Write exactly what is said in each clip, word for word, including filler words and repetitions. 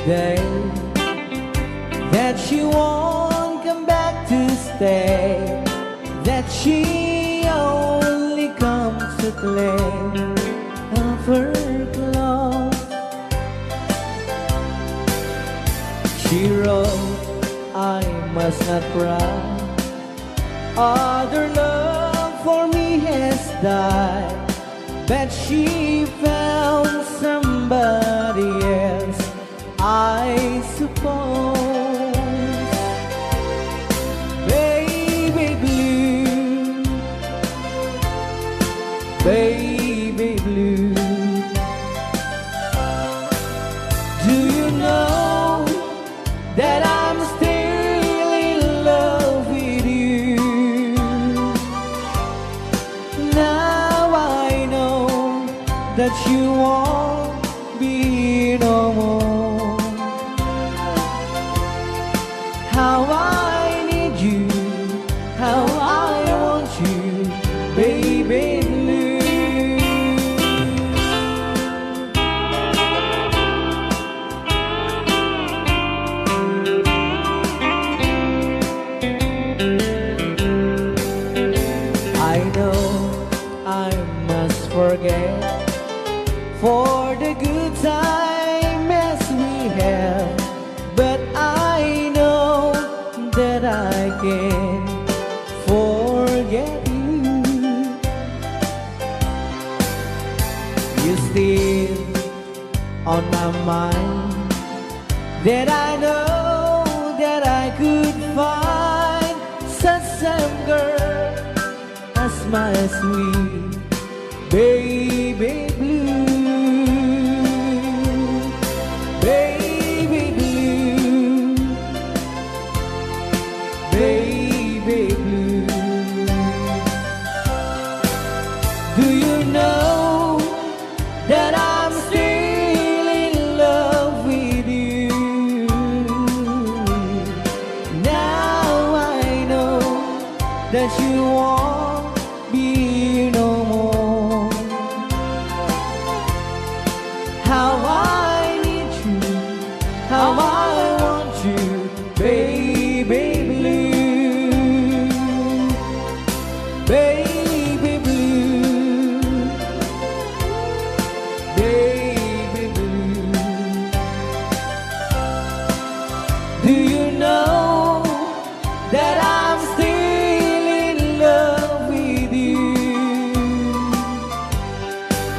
day that she won't come back to stay, that she only comes to claim of her clothes. She wrote, "I must not cry. Other love for me has died." But she found somebody else, I suppose. Baby blue, baby blue, do you know that I'm still in love with you? Now I know that you won't be no more. How I need you, how I want you, baby blue. I know I must forget for the good time as we have, but I know that I can forget you. You still on my mind, that I know that I could find such same girl as my sweet baby blue, baby blue, baby blue. Do you know that I'm still in love with you? Now I know that you won't be no more. How I need you, how I want you, baby blue, baby blue, baby blue. Do you know that I'm still in love with you?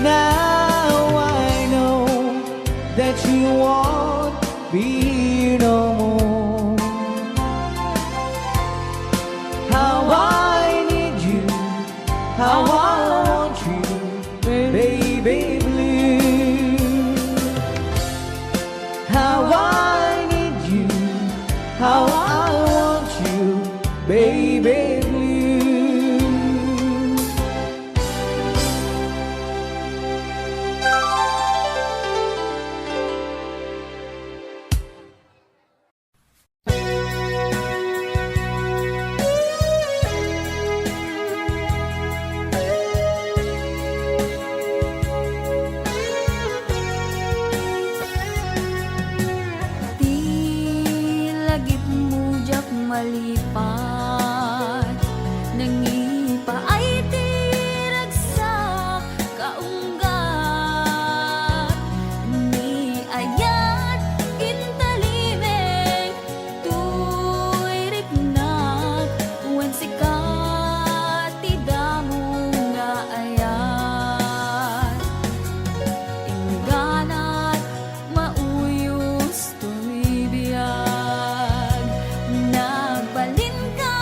Now I know that you won't be no more. How I need you, how I want you, baby blue. How I need you, how I want you, baby blue. Ti lagipmo diak malipat, nangipaay ti ragsak kaunggat. Ni ayat intalimeng toy riknak, wen sika ti damo nga ayat. Ingganat mauyos toy biag, nagbalinka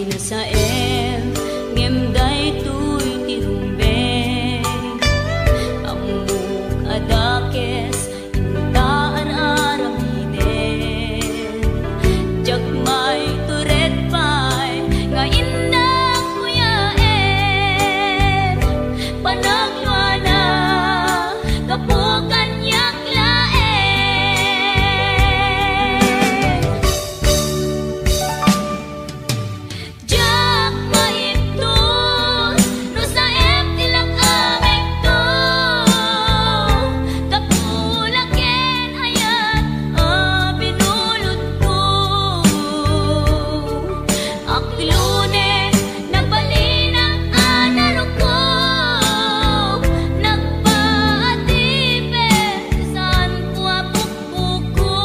Nasaem, ngem daytoy ti rumbeng. Ammok a dakes inta ar-aramiden. Diak maitured pay nga innak kuyaen. Panagluana, gapu kaniak laeng. Diak maibtur no saem ti lak-amekto. Gapu la ken ayat a binulodko. Aklone, nabalinak a naruko. Nagpaatipet, saanko a pukpukod.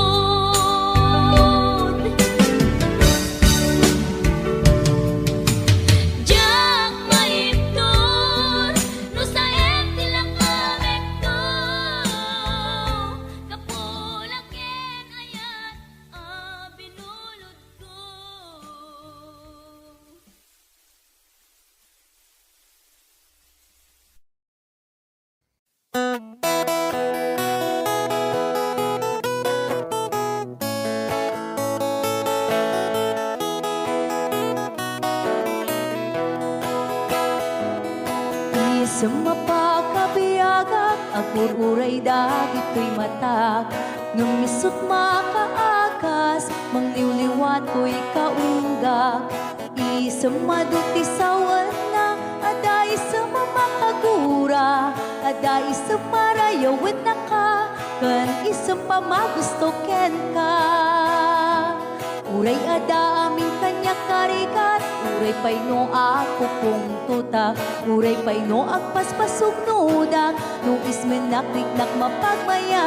Diak maibtur no saem ti lak-amekto. Gapu la ken ayat a binulodko. Isem a pakabiagak, agur-uray dagitoy matak, ngem isut' makaagas, mangliwliwa toy kaunggak. Isem adu ti sawenna, adda isem a makagura, adda isem a rayawennaka, ken isem a magusto kenka. Uray adda amin kaniak a rigat, uray pay no agpupungtotak, uray pay no agpaspasugnodak, no ismennak riknak mapagmayat.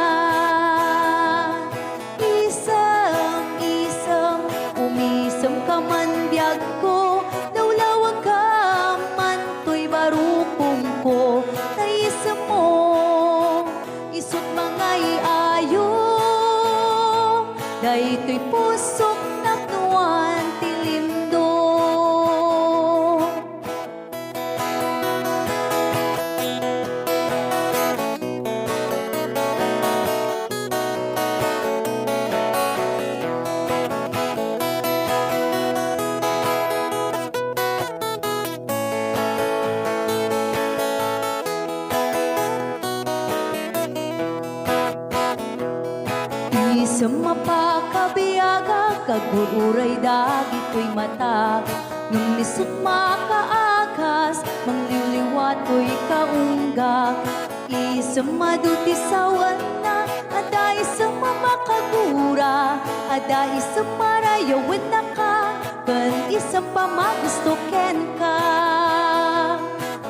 Isem, isem, umisemka man biagko, lawlawagkam man toy barukongko, ta isemmo, isut' mangay-ayo, daytoy pusok napnoan ti lindo. Isem a pakabiagak, agur-uray dagitoy matak, ngem isut' makaagas, mangliwliwa toy kaunggak. Isem adu ti sawenna, adda isem a makagura, adda isem a rayawennaka, ken isem a magusto kenka.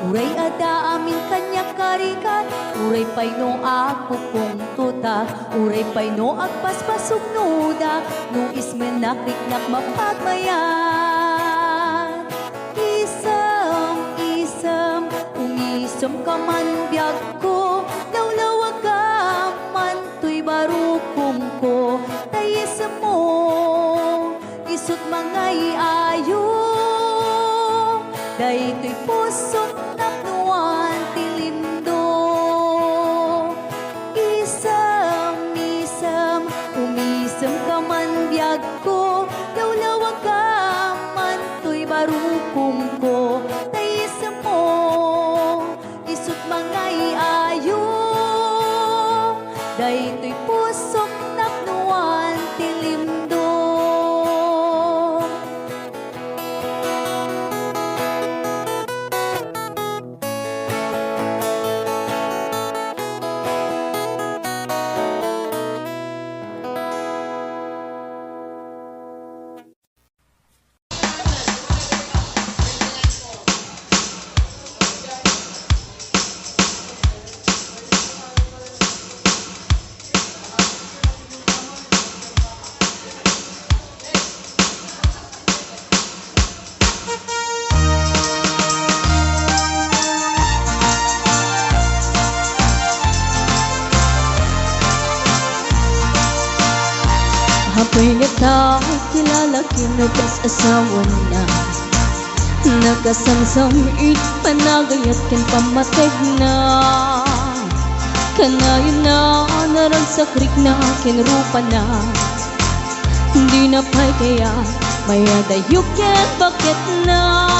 Uray adda amin kaniak a rigat, uray pay no agpupungtotak, uray pay no agpaspasugnodak, no ismennak riknak mapagmayat. Isem, isem, umisemka man biagko, lawlawagam man toy barukongko, ta isemmo, isut' mangay-ayo, daytoy pusok napnoan ti lindo. Isem, isem, umisemka man biagko, lawlawagam man toy barukongko, ta isemmo, isut' mangay-ayo, daytoy pusok napnoan ti lindo. Apay ngata ti lalaki no kas asawana? Nakasamsam iti panagayat ken pammategna. Kanayonna naragsakrikna ken rupana. Dina pay kayat mayadayo ken baketna.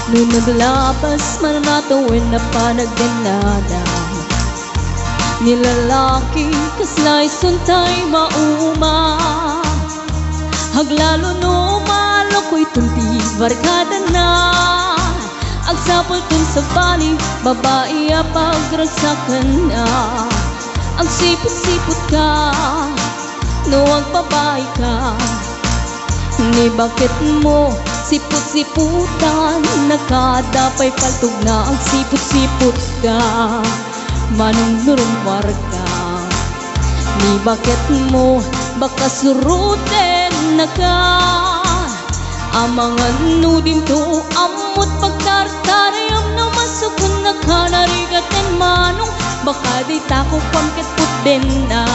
No naglabas man a tawen a panagdennada, ni lalaki, kasla isun tay mauma. Aglalo no malukoy ton ti barkadana. Agsapul ton sabali, babai a pagragsakanna. Agsiput-siput ka, no agbabai ka. Ni baketmo, siput-siputan, nakada pay paltogna, agsiput-siput ka. Manong no rummuarka, ni baketmo, baka surutennaka. Amangan no dimto ammot pagtartarayam, no masukonnaka narigat ken manong, baka dayta kukuam ket putdenna.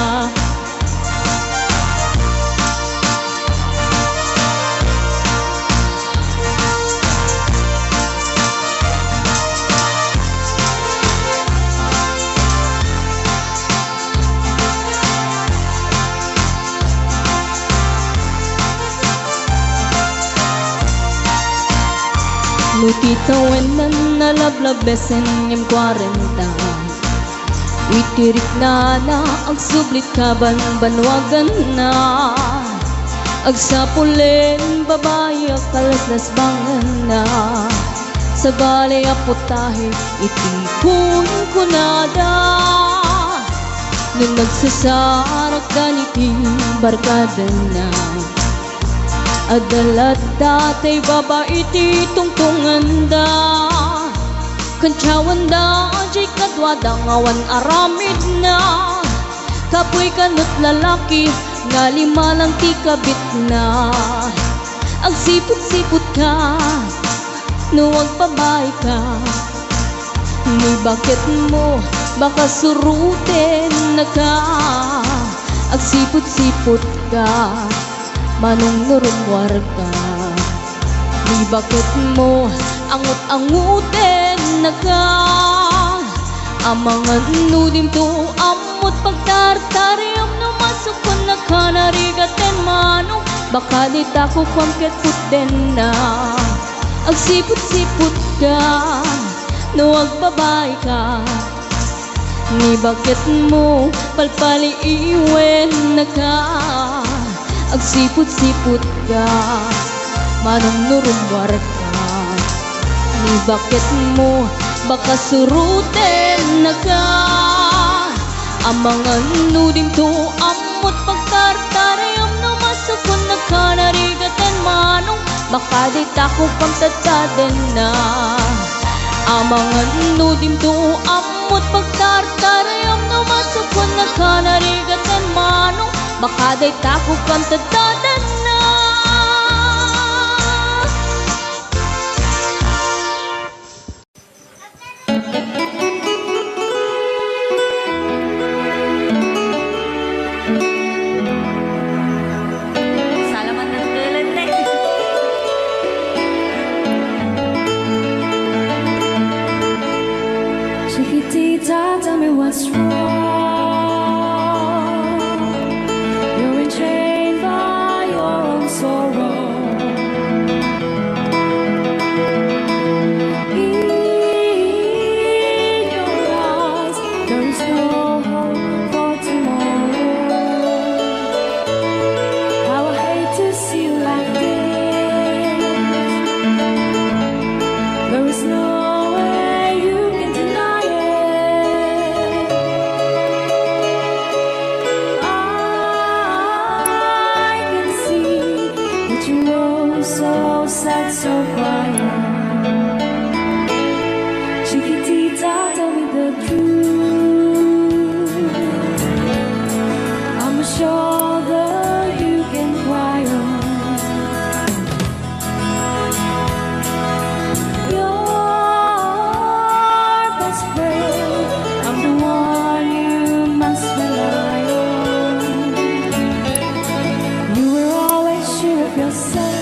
No ti tawenan a nalablabesen ngem kuarenta, iti riknana agsublit kaban banuaganna. Agsapulen babai a kalaslasbanganna. Sabali a putahe iti kunkunada. No nagsasarakdan iti barkadana, adda latta tay baba iti tungtunganda. Kantiawanda diay kaduada nga awan aramidna. Kapuy kano ti lalaki nga lima lang ti kabitna. Agsiput-siput ka no agbabai ka. Ni baketmo, baka surutennaka. Agsiput-siput ka, manong no rummuarka. Ni baketmo, angut-angutennaka. Amangan no dimto ammot pagtartariam, no masukonnaka narigat ken manong, baka dayta kukuam ket putdenna. Agsiput-siput ka no agbabai ka. Ni baketmo, palpaliiwennaka. Agsiput-siput ka, manong no rummuarka. Ni baketmo, baka surutennaka. Amangan no dimto ammot pagtartariam, no masukonnaka narigat ken manong, baka dayta kukuam tadtadenna. Amangan no dimto ammot pagtartariam, no masukonnaka narigat ken manong, baka dayta kukuam tadtadenna. Salamat ng tulad na eh. Chiquitita, tell me what's wrong. You're enchained by your own sorrow. In your eyes, there is no hope for tomorrow. How I hate to see you like this. There is no way you can deny it. I can see that you know, so sad, so quiet. Chiquitita, tell me the truth. I'm sure that you can cry on. Your best friend, I'm the one you must rely on. You were always sure of yourself.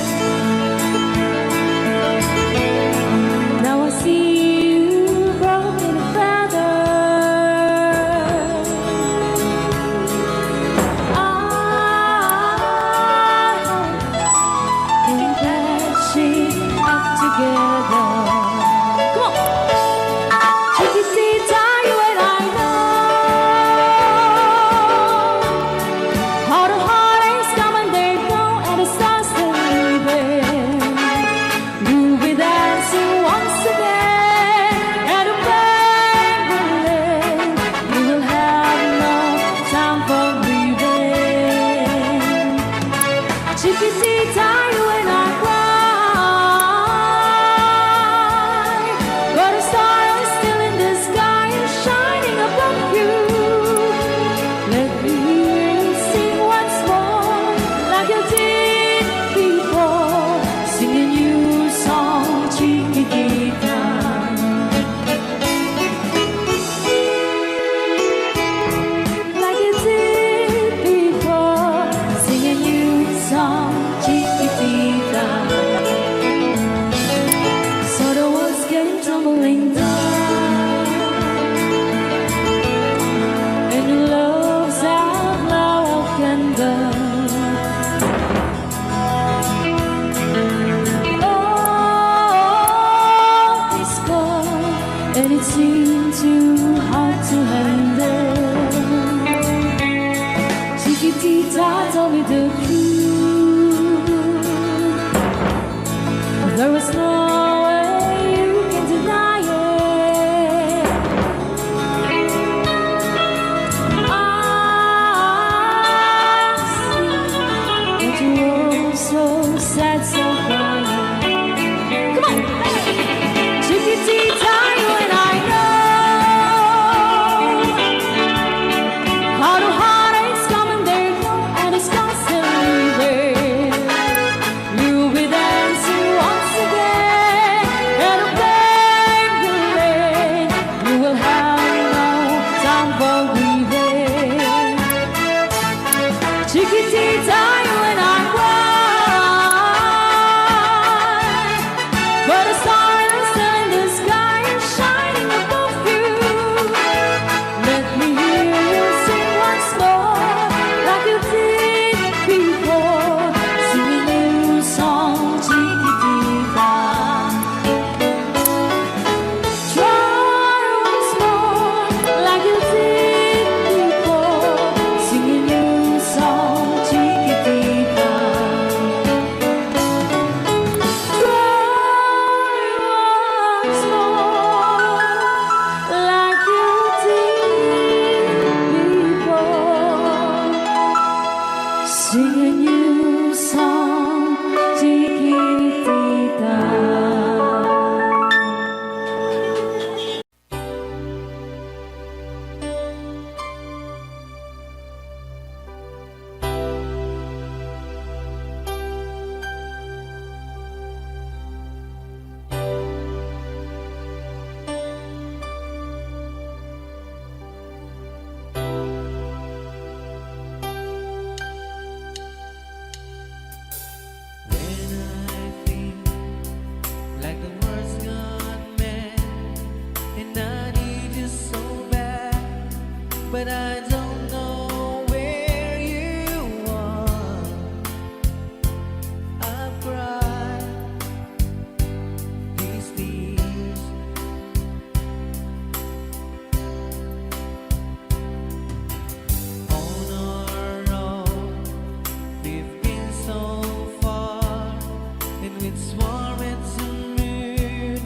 It's warm and so moon,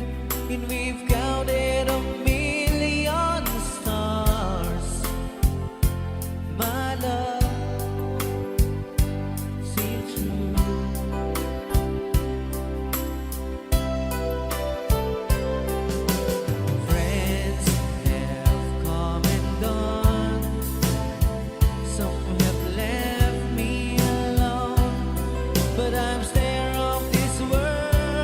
and we've counted a million stars. My love, seem true. Friends have come and gone. Some have left me alone, but I'm scared of this world.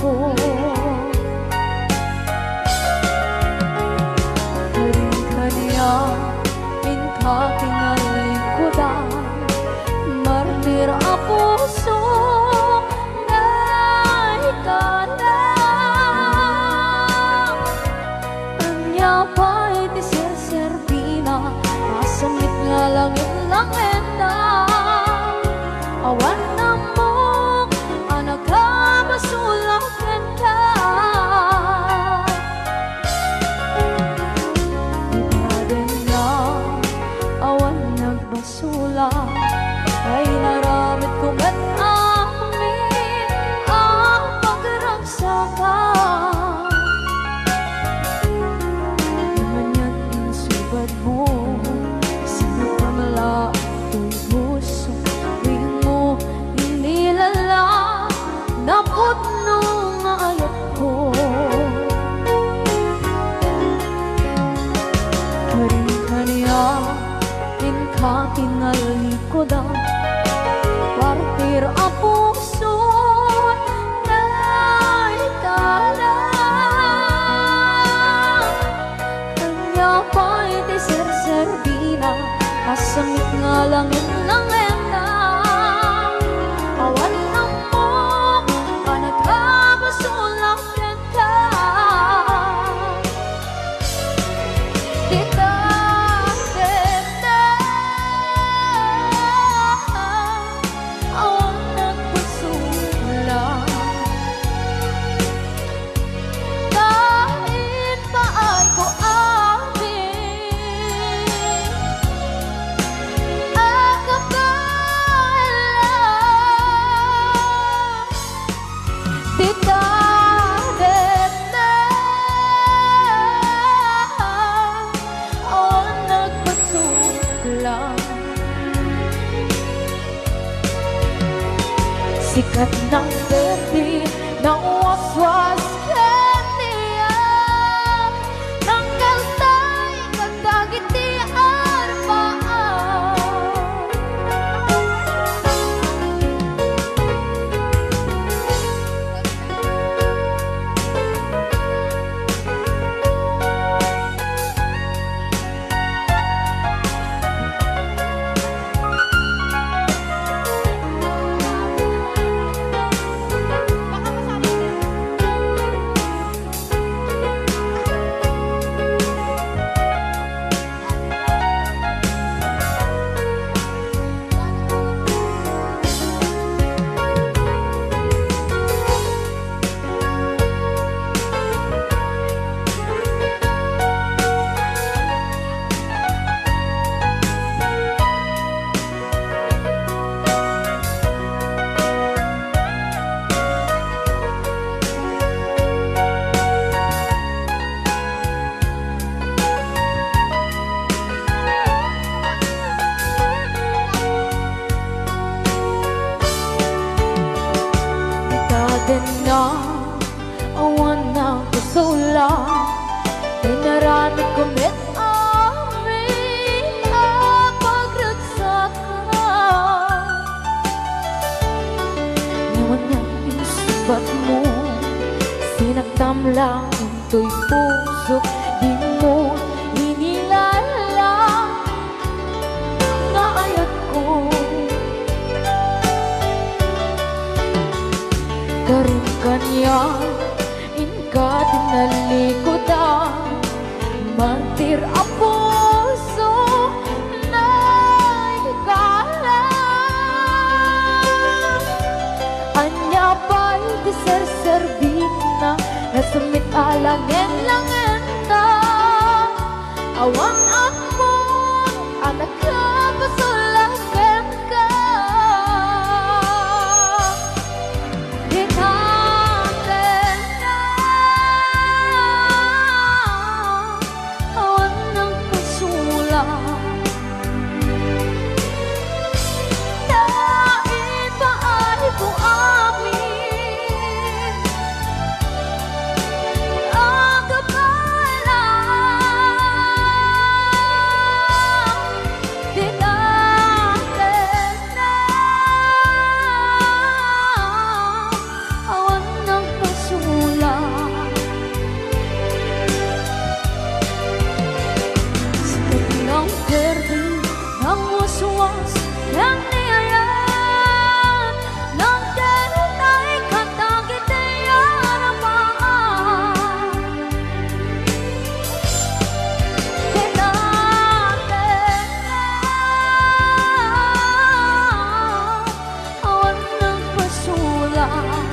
Karin kaniak, inka tinalikudan, martir a puso, naikana. Ania pay ti serserbina, masamit nga langit-langitna. Awan ammok a nakabasol a kenka. Ibadenna, awan nagbasol a, ay naramidko met amin a pagragsakan. Nganyan insubadmo, sino pamala toy puso, ringo, inilala, napudno nga ayatko. Karin kaniak, inka tinalikudan, martir a puso, naikana. Ania pay ti serserbina, masamit nga langit-langitna. Awan ammok a nakabasol a kenka. Dita, dita, awan nagbasol a. Kain paay ko amin a kabaelan. Dita, dita, awan nagbasol a. Sikat nang perdi, nang waswas kaniak, nang kaltay kadagiti arpaam. Itadenna, awan nang kasaolan, inaramidko met amin a pagragsakan. Ngem ania ti insungbatmo, sinaktam lang toy pusok, dimo inilala nga ayatko. Karin kaniak, inka tinalikudan, martir a puso, naikala. Ania pay ti serserbina, nasammit a langen-langenna. Awan ammok a nakabasol a kenka. Dita, dita, awan nang kasaolan. Naipaay ko amin a kabaelan. Ken ni ayan, nagdengtay kanta iti arabaan. Ket atenna, awan nagpasulak.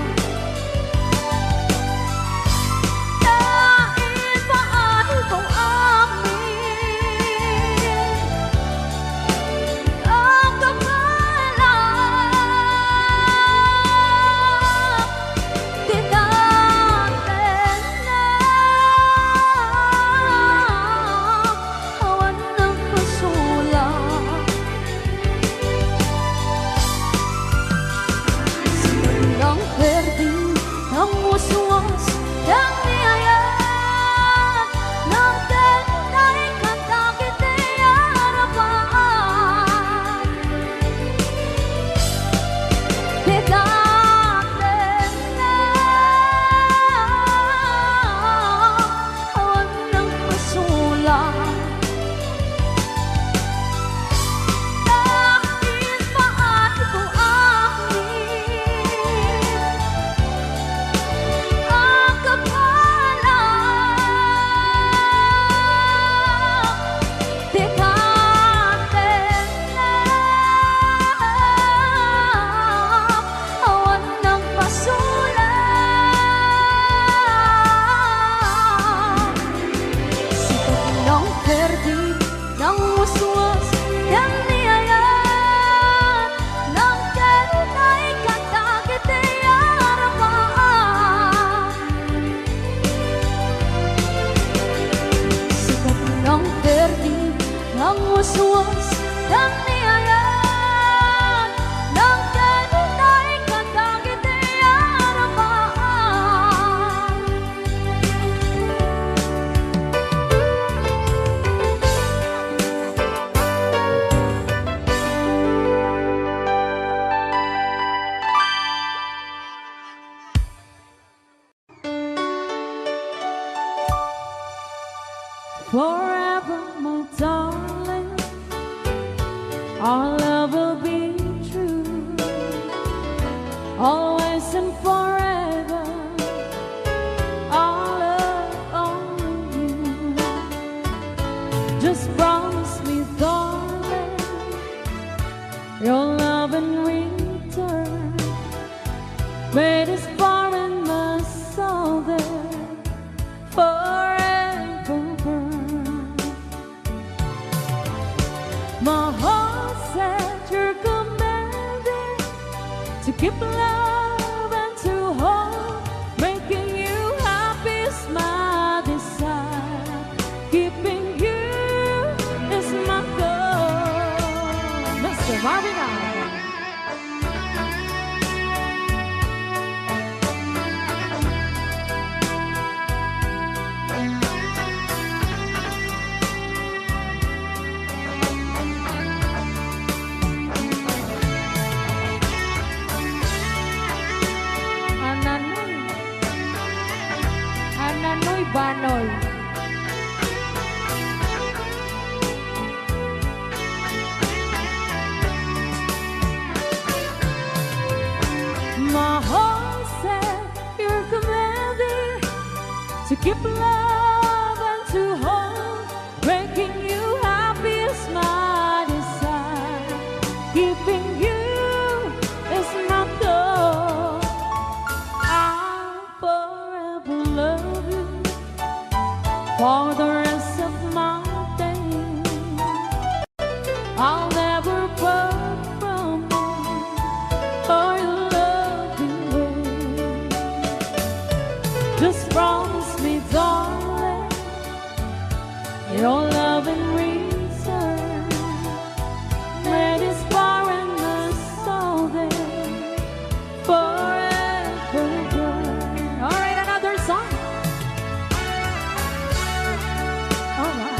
Ta ipaayko amin a kapala ti datenna, awan nagpasulak. Nang perdi, nang waswas, nang ni ayan, nang dengtay kanta iti arabaan. Ti datenna, awan nagpasulak. Ta ipaayko amin a kapala ti datenna, awan nagpasulak. Sika ti nang perdi, nang waswas, ken ni ayan, nang dengtay kanta iti arabaan. Sika ti nang perdi, nang waswas, ken ni ayan, nang dengtay kanta iti arabaan. Forever, my darling, our love will be true. Always and forever, our love only you. Just promise me, darling, your love in return. May this foreign must solve it forever. My heart said you're commanding to keep love and to hold. Making you happy is my desire. Keeping you is my goal. Mister Marvin Alba. Ananoy. Ananoy Banoy. My heart said you're commanding to keep love and to hold. Making you happy is my desire. Keeping you is my goal. I'll forever love you for the rest of my days. I'll never part from you or your loving ways. Just promise me, darling, your love in return. May this foreign must solve it forever. All right, another song. All right.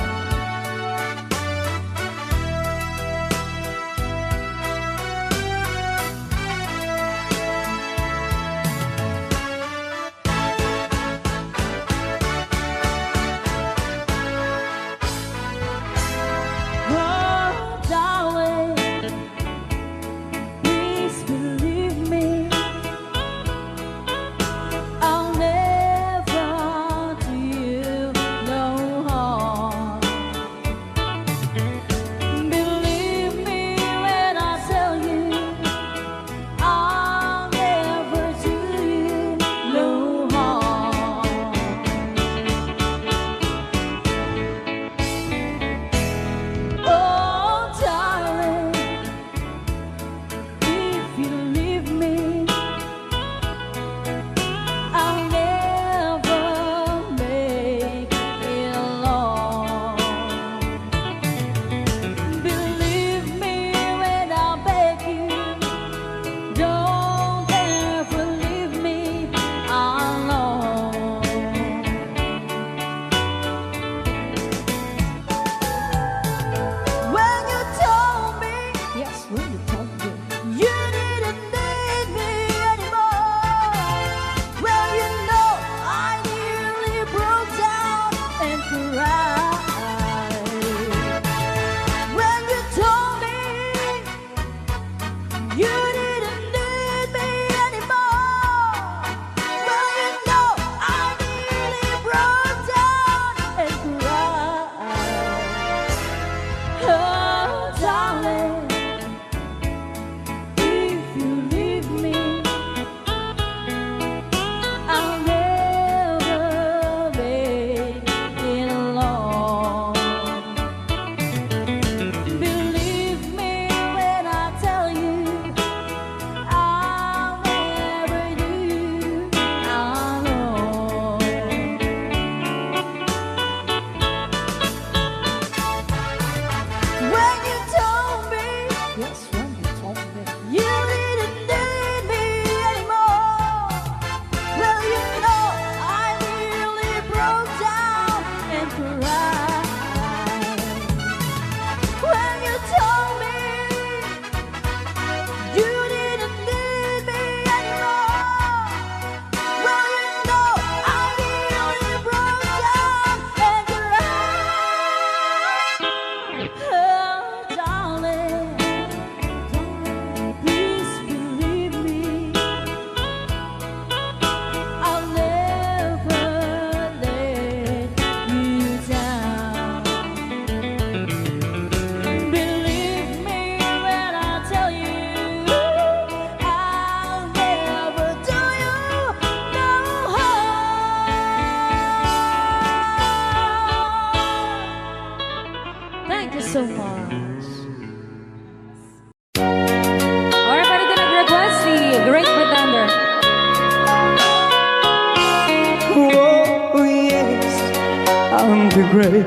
Great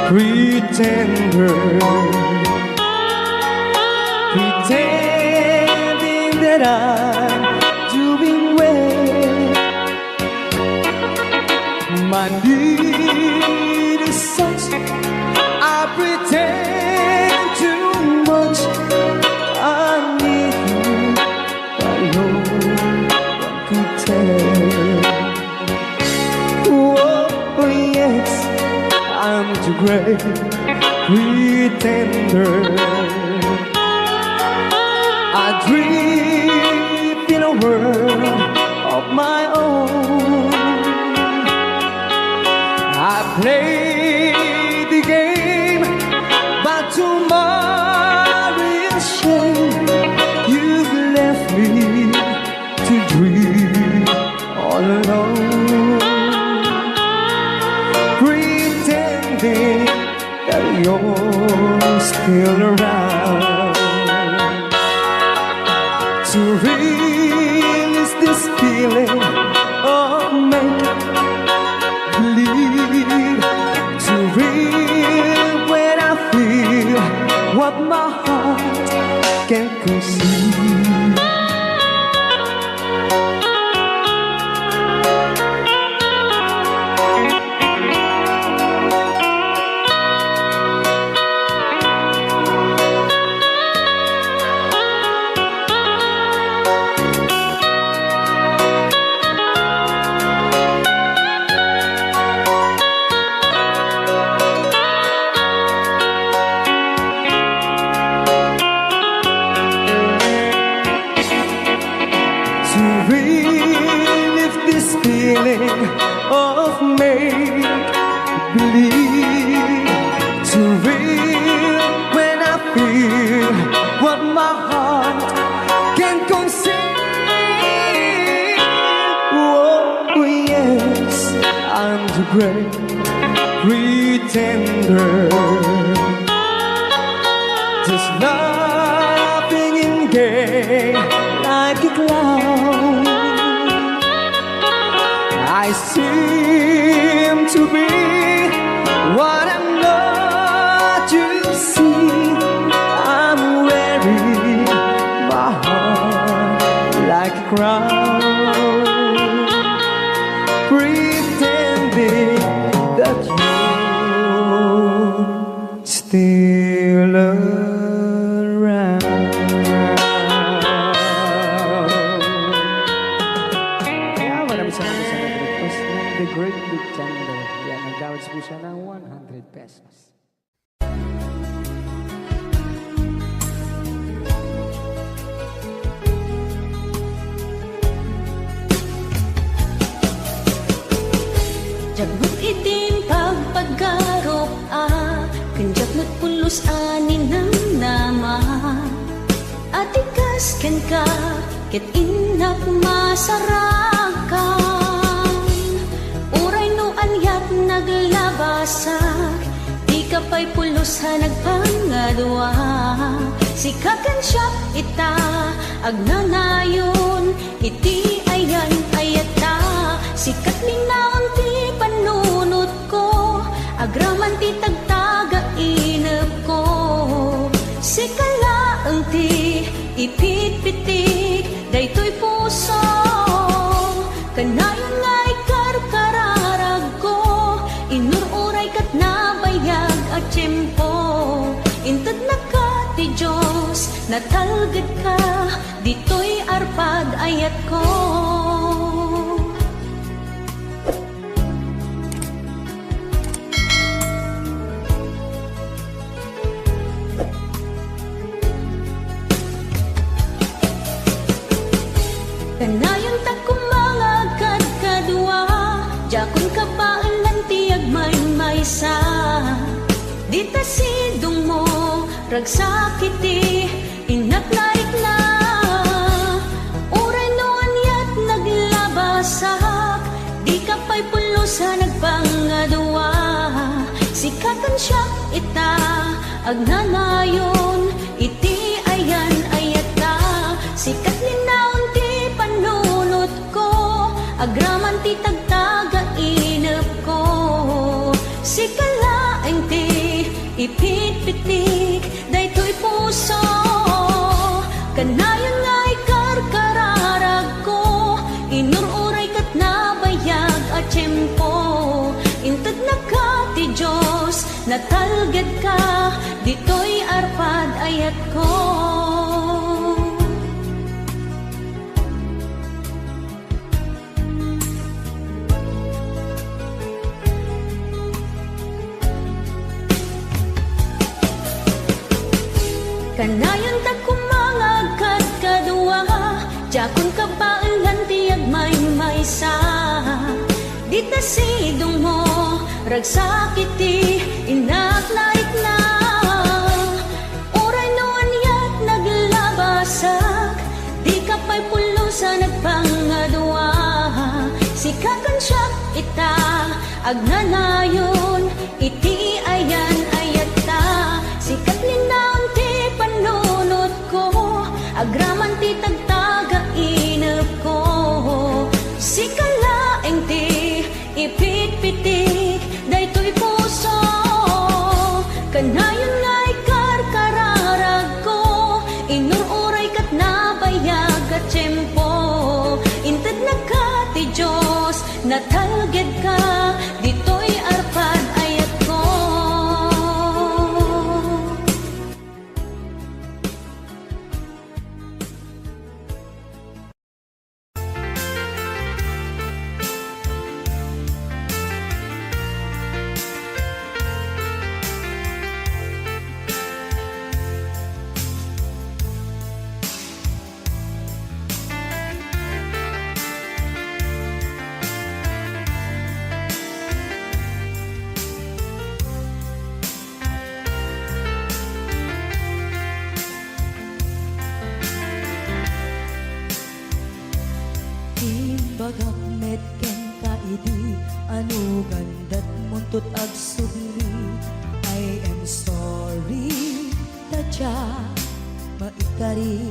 pretender, pretending that I'm doing well. My need is such, I pretend too much. I need you, but no one could tell. Oh, yes, I'm too great pretender. I drift in a world of my own. I play the game, but to my real shame, you've left me to dream all alone, pretending that you're still around. To release this feeling of make believe, to real when I feel what my heart can conceive. To relieve this feeling of make believe, to real when I feel what my heart can conceive. Oh, yes, I'm the great pretender. Just laughing and gay like a clown. I seem to be what I'm not, you see. I'm wearing my heart like a crown, pretending that you're still around. Kaya maraming salamat sa nag-request ng The Great Pretender. Yan, nagdawat po siya ng one hundred pesos. Diak met itin pagpagarup a, ken diak met pulos a ninamnama. Atikas kenka, ket innak masarakan. Uray no aniat naglabasak, dika pay pulos a nagpangadua. Sika ken siak ita, agnanayon, iti ayan-ayatta. Sika ket linaon ti pannunot ko, agraman ti tagtagainepko. Sika laeng ti ipitpitik daytoy puso. Kanayon nga ikarkararagko, inur-uray ket nabayag a tiempo. Intednaka ti Dios, natalgedka, ditoy arpad ayatko. Kanayontak koma nga agkadkadua, diakon kabaelan ti agmaymaysa. Dita sidongmo, ragsak iti innak narikna. Uray no aniat naglabasak, dika pay pulos a nagpangadua. Sika ken siak ita, agnanayon, iti ayan-ayatta. Sika ket linaon ti pannunotko, agraman ti tagtagainepko. Sika laeng ti ipitpitik daytoy puso. Kanayon nga ikarkararagko, inur-uray ket nabayag a tiempo. Intednaka ti Dios, natalgedka, ditoy arpad ayatko. Kanayon ta koma nga agkadkadua, diakon kabaelan ti agmaymaysa. Dita sidongmo, ragsak iti innak narikna. Uray no aniat naglabasak, dika pay pulos a nagpangadua. Sika ken siak ita agnanayon iti ayan-ayatta. Sika ti linaon ti panunotko, agraman ti tagtagainepko. Sika laeng ti ipitpitik daytoy puso. Kanayon nga ikarkararagko, inur-uray ket nabayag a tiempo. Intednaka ti Dios, natalgedka, ditoy arpad ayatko. Imbagak met kenka idi, ano gandat muntot agsubli. I am sorry, ta diak maikari.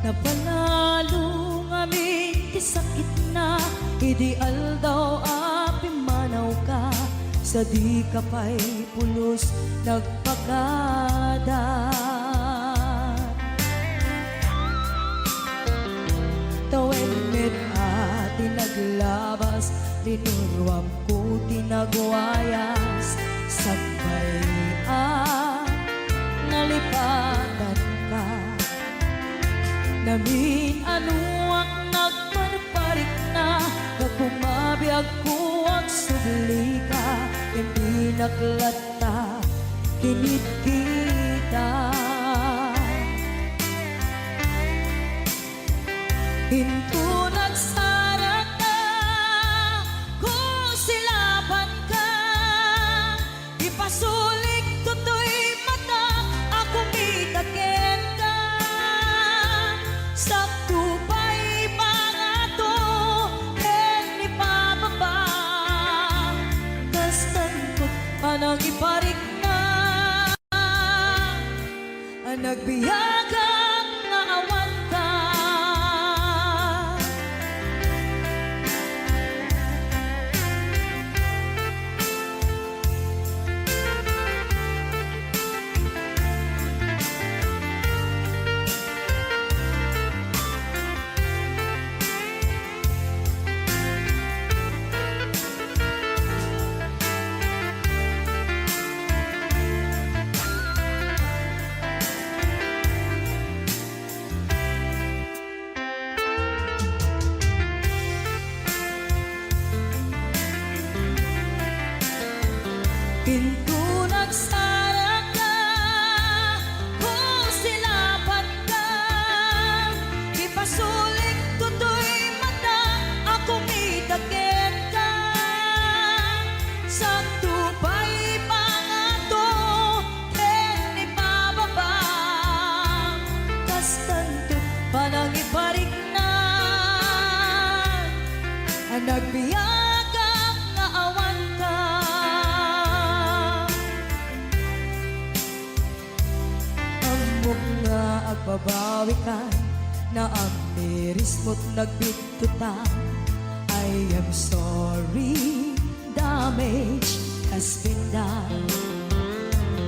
Napanalo ngamin ti sakitna idi aldaw a pimmanawka, sadika pay pulos nagpakada. Tawen met a ti naglabas, linuruamko ti nagwayas, sakbay a nalipatanka. Namin-anoak nagparparikna, ta koma biagko agsublika, ken dinak latta kinitkita. Inton agsaraka, kusilapanka, ipasulik toy mata a kumita kenka. Sakto pay pangato ken ipababa, kastanto panangiparikna. Nagbiagak nga awanka. Inton agsaraka, kusilapanka, ipasulik toy mata a kumita kenka. Sakto pay pangato ken ipababa, kastanto panangiparikna. Nagbiagak nga awanka. Ammok nga agbabawika, naamirismo't nagbittotan. I am sorry, damage has been done.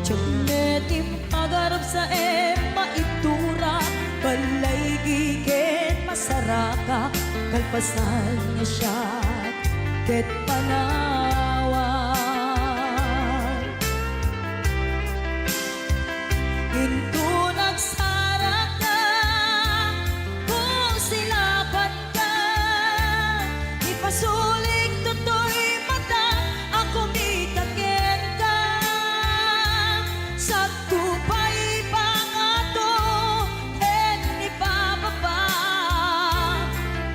Diak met impagarupsaem maitura, balay ken masarakak, kalpasan nga siak ket panawan. Inton agsarakka, kusilapan ka, ipasulik toy mata a kumita kenka. Sakto pay pangato ken ipababa,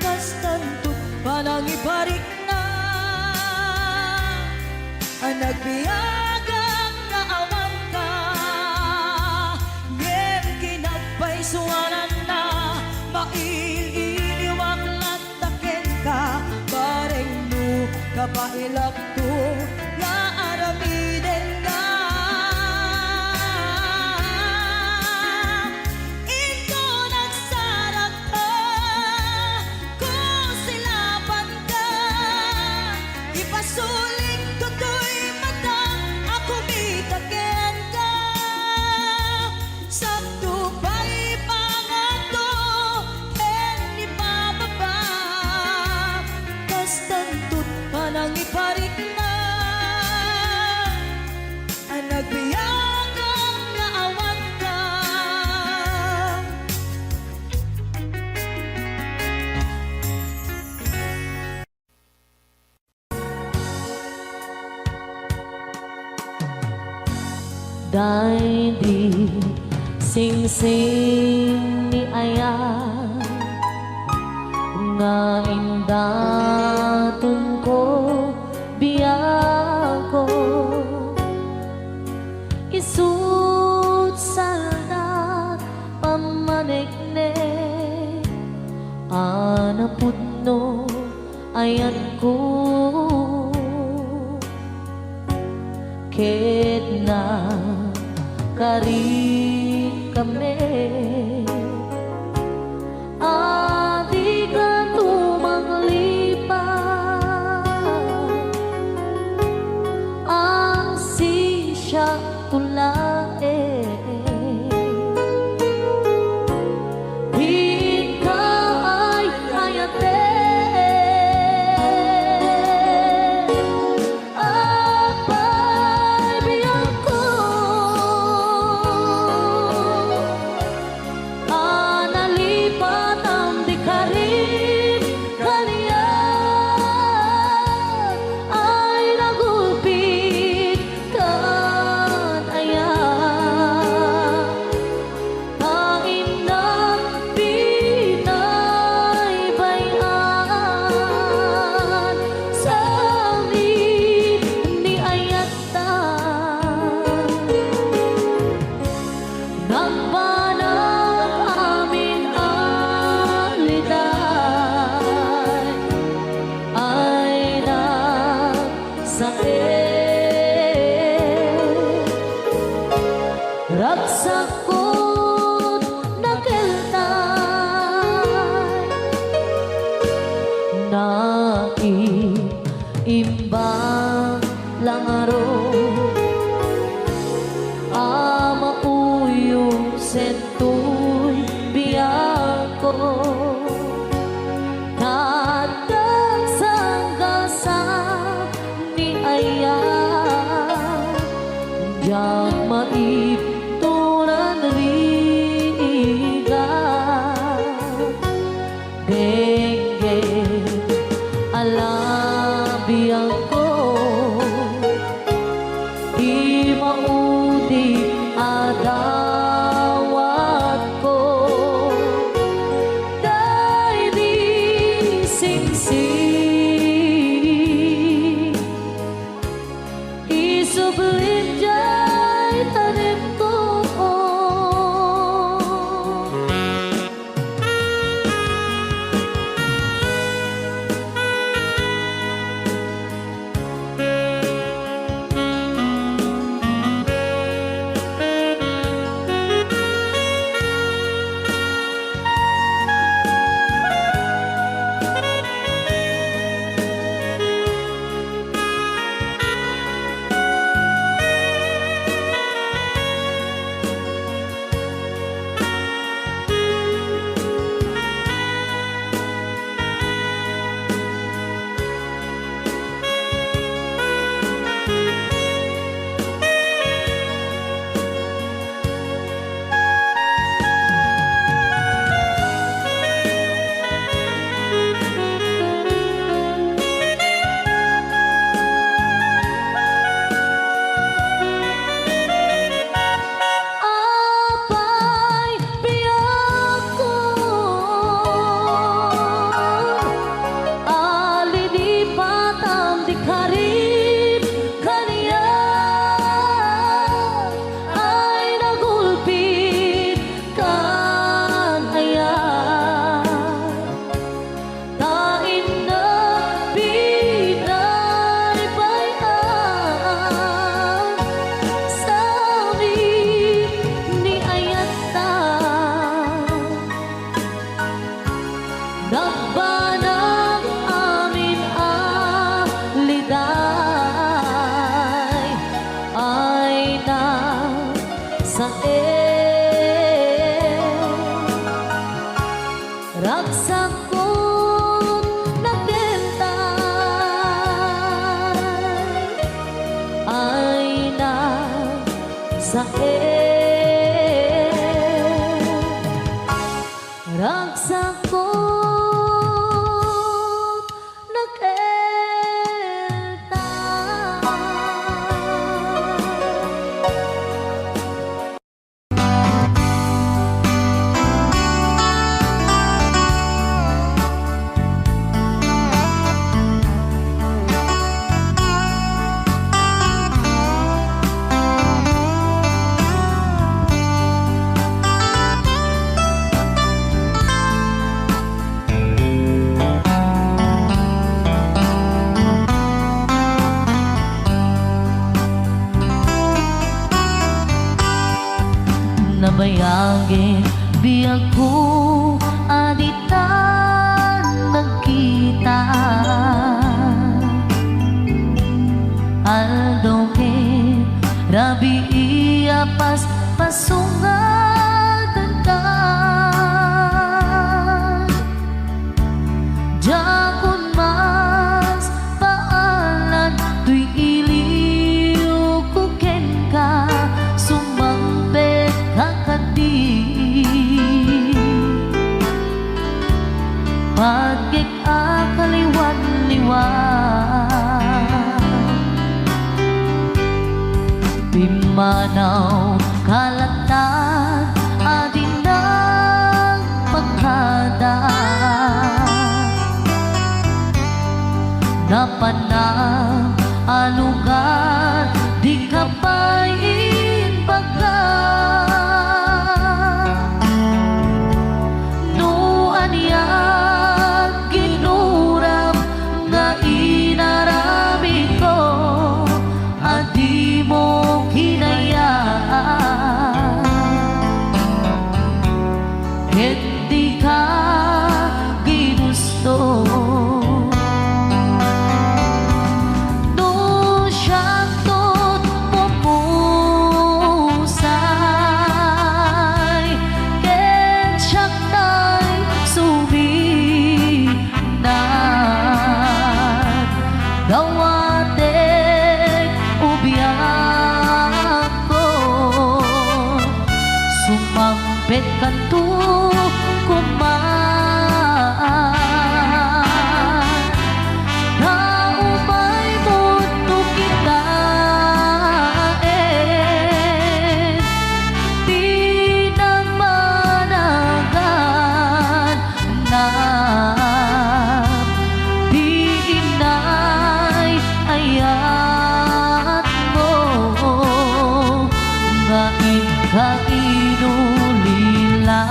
kastanto panangiparikna. A nagbiagak nga awanka, ngem kinagpaysuananna, mail-iliwak latta kenka, bareng no kabaelakto nga aramidenna. Inton agsarakka, kusilapanka, ipasulik toy mata a kumita kenka. Sakto pay pangato ken ipababa, kastanto panangiparikna. A nagbiagak nga awanka. Daydi singsing ni ayat nga indatonko biagko. Isu't saldat pammaneknek a napudno ayatko. Ket nakarikami a dika tumanglipat, ang sinsiak to laeng. Dika ay-ayaten, apay biagko, a nalipat a dika rin kaniak ay nagulpit kan ayat. Painnak binaybay-an, sangit ni ayatta. Nagbanag amin a litay ay nagsakit. Ragsakot nakeltay, naimbag la ngarud a mauyongsen toy biagko. Tatagsanggasa ni ayat, diak maibturan rigat. Dengue a labianko, ti maudi a dawatko, daydi singsing. Isublim jay tanekko. Karib kaniak ay nagulpit kan ayat, ta innak pinaypayan sa amin ni ayatta. Nagbanag amin a liday ay nasaen. Ragsakkon nakeltay ay nasaen. Ragsakkon nakeltay. Nabayag iti biagko a ditan nagkita. Aldaw ket rabii a paspasungan. Diakon maspaalan toy iliwko kenka, sumangpetka kadi. Patgek a kaliwanliwan. Pimmanaw ka latta a di nagpakada. Napanak a lugar, dika pay imbaga. No ania ginuram nga inaramidko a dimo kinaya. Ket dika ginusto. No siakto ti pumusay, ket siak tay suminat. Dawatek ti biagko, sumang petkanto koma. Ta umay met no kitaen ti nabanagan. Ti inay ayatmo nga inka inulila.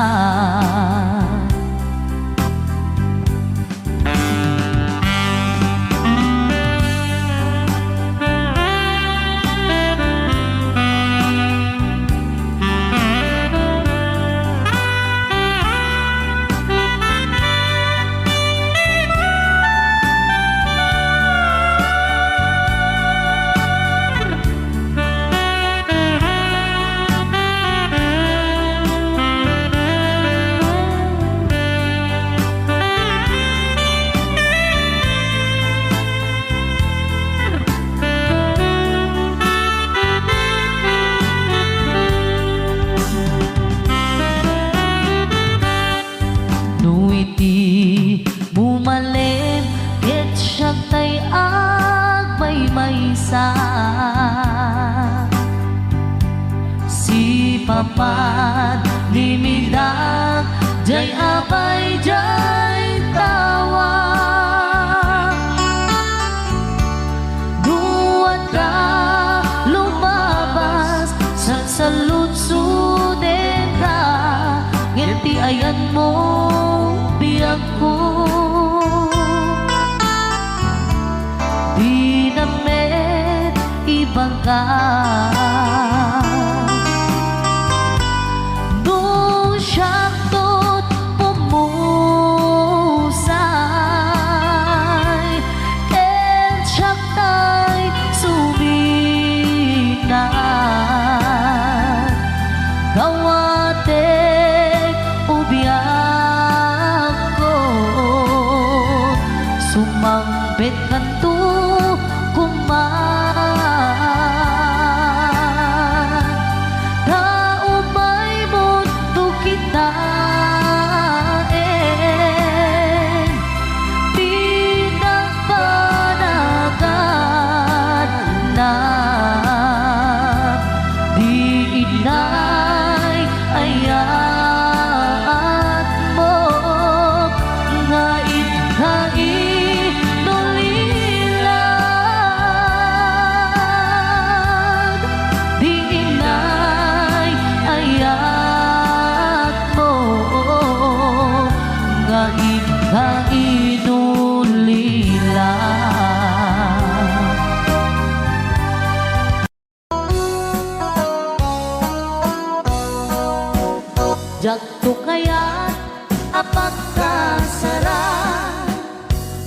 No iti bumalen, ket siak tay agmaymaysa. Sipapadnimidak, diay apay, diay tawa. ka. No siakto't pumusay, ken siak tay suminat, gawatek ubiakon, sumang Betkanto koma, ta umaymonto kitaen, pinagpanagannak, di inay ayatmo nga ikkainulila. Di inay ayatmo nga ikkainulila. Diakto kayat a pagkasara,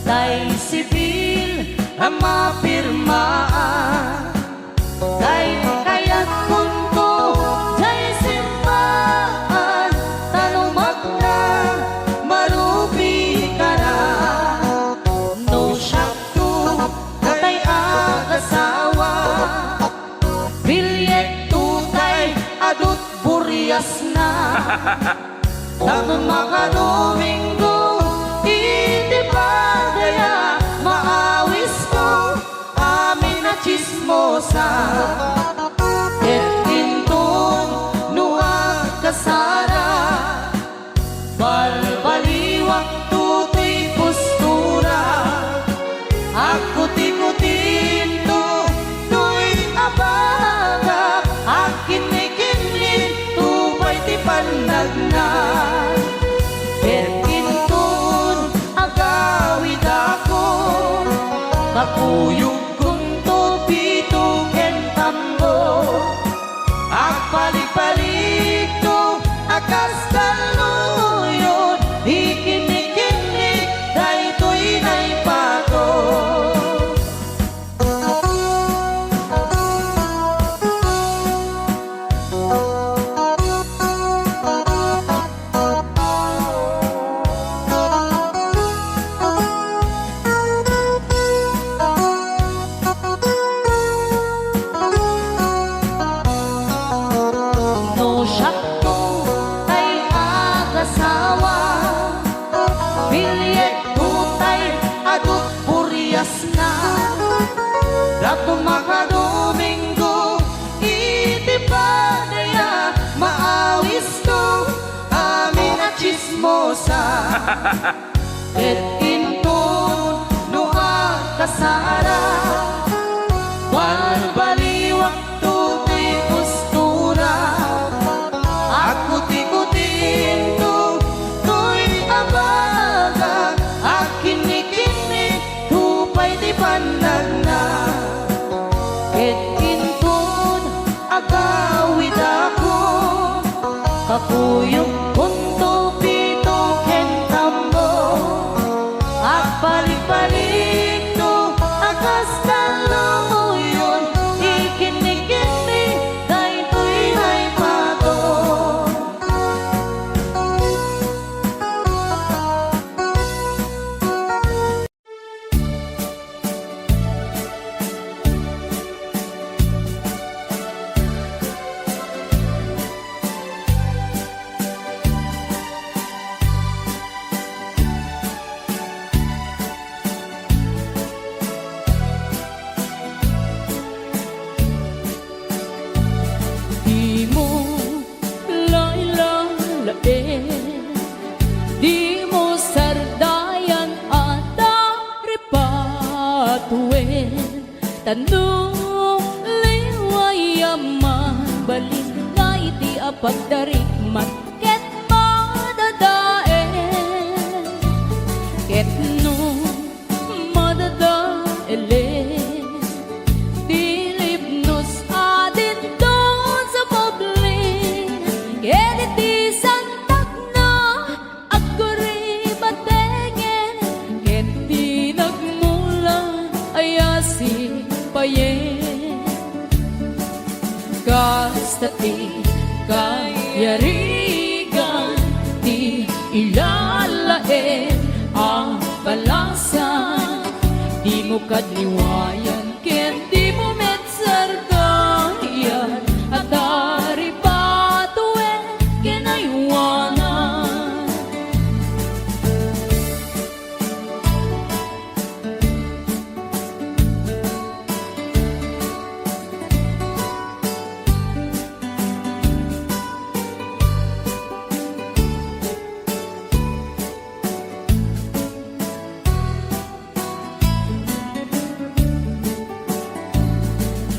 tay sibil a mapirmaan. Tay kayatkonto, tay simmaan, ta no magna, marubikana. No siakto, tay agasawa, bilyekto tay adut buriasna. Tapno makadomingo iti padaya, maawisko amin a tsismosa. Ket inton no agkasara, balbaliwakto toy postura. Agkutikutinto toy abagak, agkinnikinninto pay ti pannagna. Ket inton agawidakon, kakuyogkonto pito ken tambor. Agpaligpaligto a kas talloyon, ikinnikinnik daytoy naipato. No siakto tay agasawa, bilyekto tay adut buriasna. Tapno makadomingo iti padaya, maawisko amin a tsismosa. Ket inton no agkasara, balbaliwakto toy postura. Agkutikutinto toy abagak, agkinnikinnikto pay ti pannagna. Ket inton agawidakon, kakuyogkonto pito ken tambor. Agpaligpaligto a kas talloyon, ikinnikinnik daytoy naipato. Dimo lailalaen, dimo sardayan a taripatoen. Ta no liway a mabalin nga iti a pagdarikmat ket madadael, ket no madadaelen ti libnos Ti kayarigan ti ilalaed a balasan, dimo kad liwayan ken dimo met sardayan, a taripatuen ken aywanan.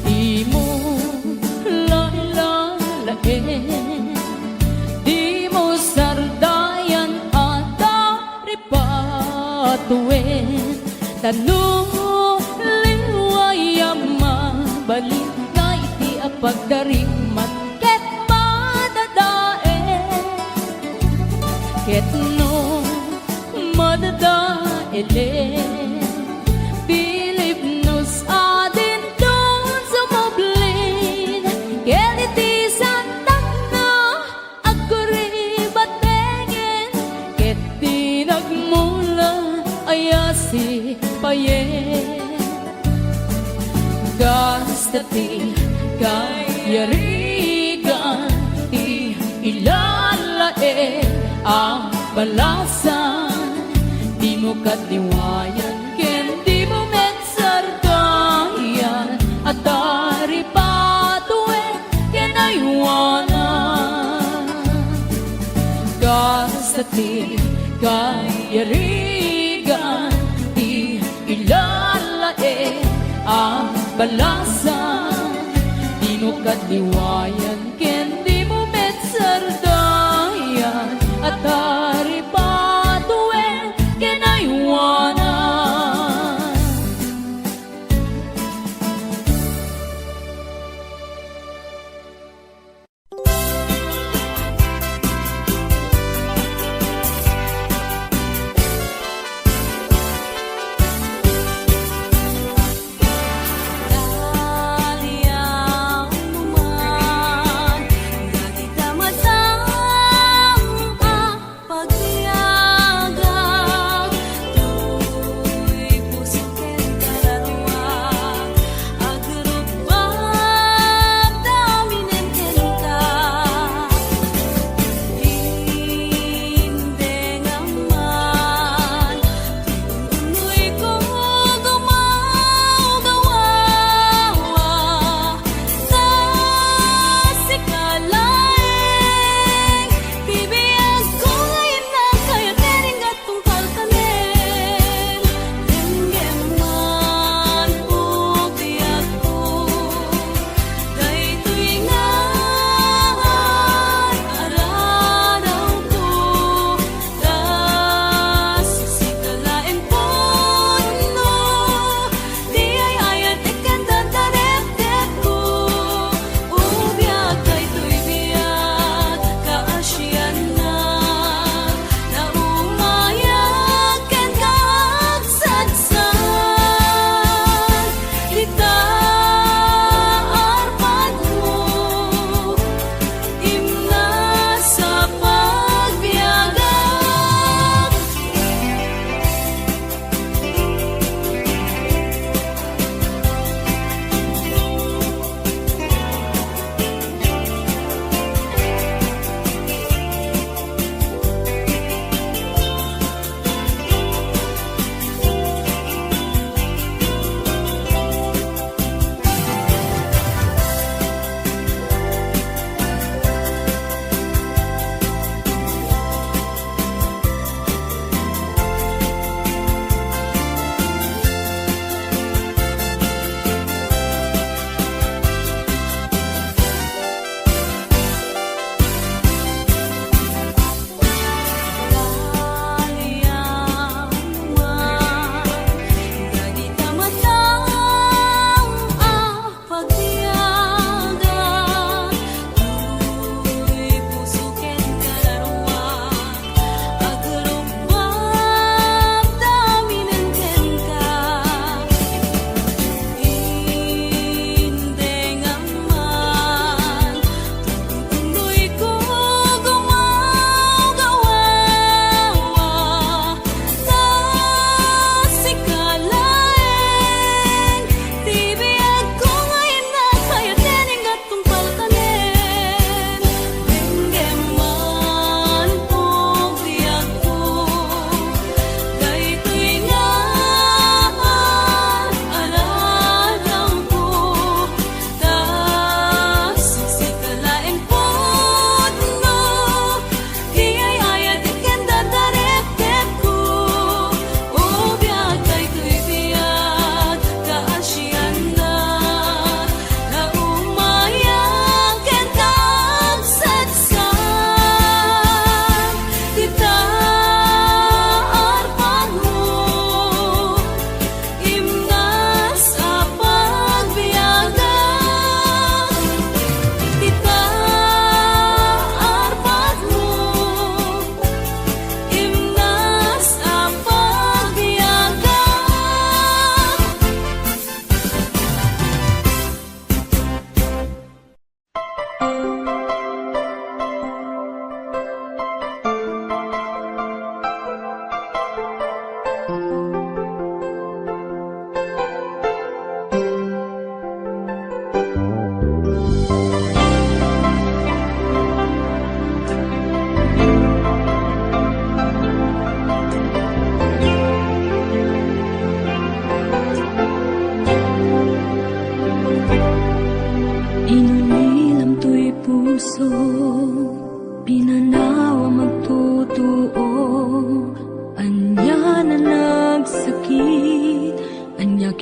Dimo lailalaen, dimo sardayan a taripatuen, ta no liway a mabalin, nga iti a pagdarik man ket madadael. Ket no madadaelen, bilib no sadinton sumublin, ket iti santagna agkuribatengen, ket ti nagmula a sipayen. Kasta ti kayarigan ti ilalaed a balasan, dimo kad liwayan ken dimo met sardayan, a taripatuen ken aywanan. Kasta ti kayarigan ti ilalaed a balasan, dimo kad liwayan ken dimo met sardayan, a taripatuen ken aywanan.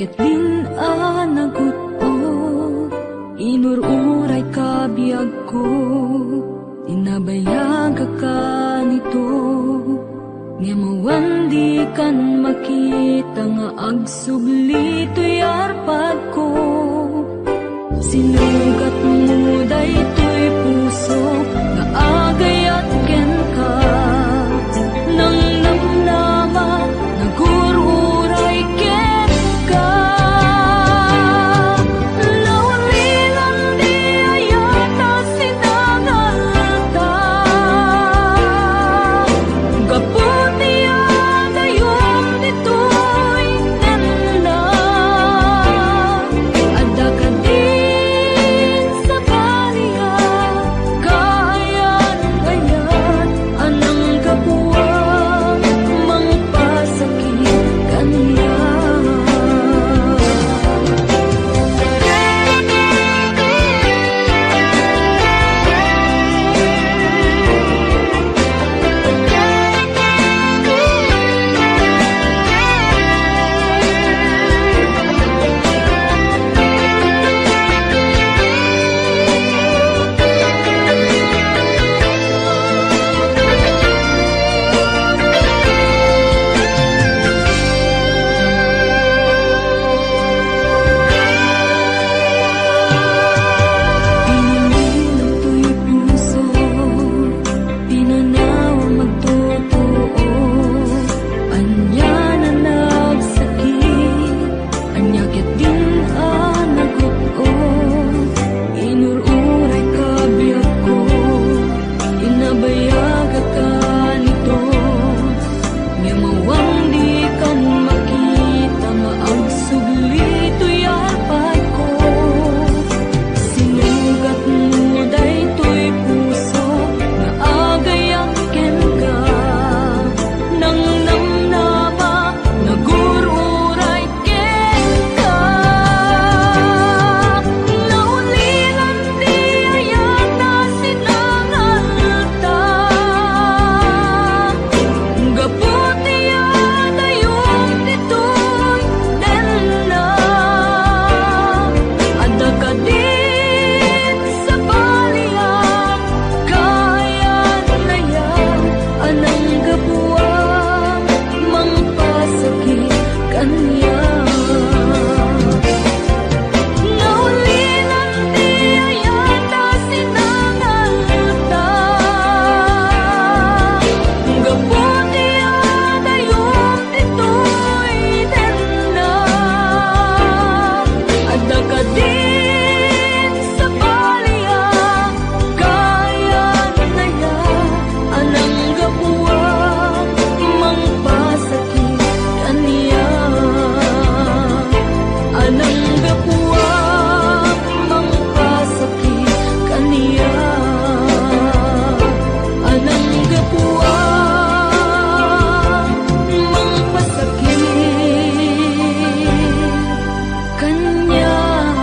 Ket din a nagut-ot, inur-uray ka biagko, tinabayagaka nito. Ngem awan dikan makita nga agsubli toy arpadko. Sinugatmo daytoy puso nga agayat kenka. Nangnamnama, nagur-uray kenka. Naulilan di ayat a sinangalta. Gapu ti adayom ditoy nenna. Adda kadin sabali a kaayan-ayan a nanggapuan, mangpasakit kaniak. Pinanawam agtutuo, ania a nagsakit, ania ket din a nagut-ot, inur-uray ka biagko, inabayagaka nito. Ngem awan dikan makita nga agsubli toy arpadko. Sinugatmo daytoy puso nga agayat kenka. Nangnamnama, nagur-uray kenka. Naulilan ti ayat a sinangalta. Gapu ti adayom ditoy nenna. Adda kadin sabali a kaayan-ayan a nanggapuan, mangpasakit kaniak. Naulilan ti ayat a sinangalta. Gapu ti adayom ditoy nenna. Adda kadin sabali a kaayan-ayan a nanggapuan, mangpasakit kaniak. A nanggapuan, mangpasakit kaniak. A nanggapuan, mangpasakit kaniak.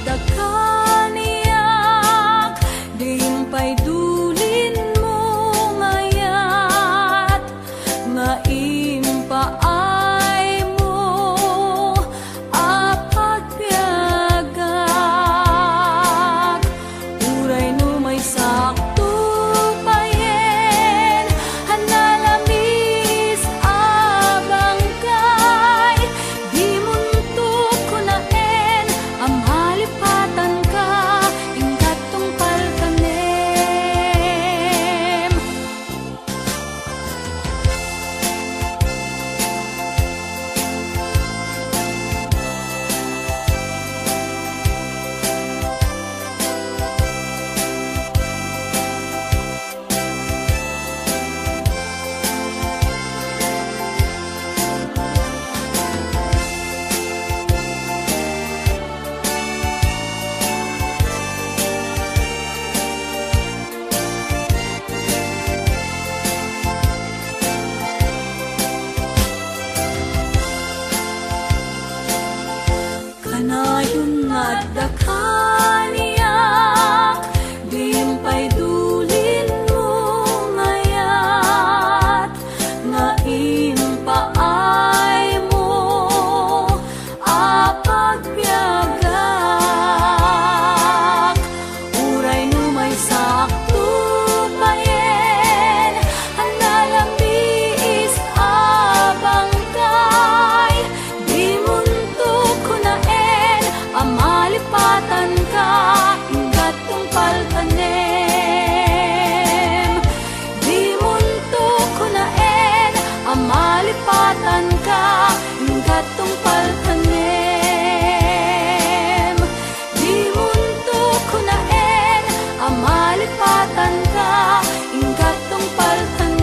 Dakaniak, di pay dulinmo ngayat nga impaaymo a pagbiagak. Uray no maysakto payen a nalamis a bangkay, dimonto kunaen a malipatanka, ingka tungpal tanem. Kanayon nga adda kaniak, di pay dulinmo ngayat nga impaaymo a pagbiagak. Uray no maysakto payen a nalamis a bangkay, dimonto kunaen a malipatanka, ingka tungpal tanem. Dimonto kunaen a malipatanka, ingka tungpal tanem. Dimonto kunaen a malipatanka, ingka tungpal tanem.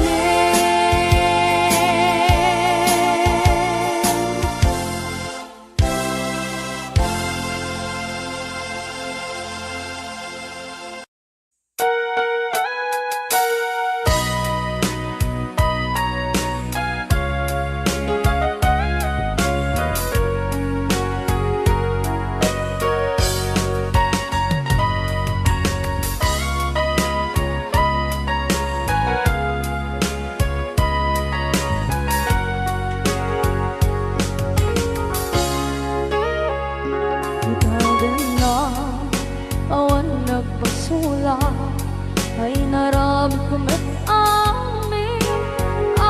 Itagan na awan nagpasulak, ay naramidko met amin a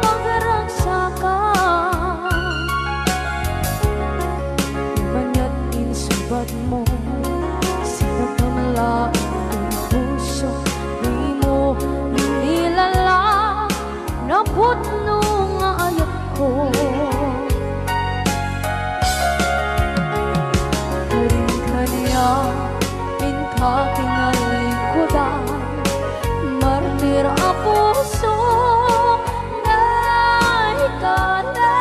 pagragsakan. Maniat insubatmo, sinagamla ti puso, dimo inilala. Napudno nga ayatko. Karin kaniak, inka tinalikudan, martir a puso, naikana.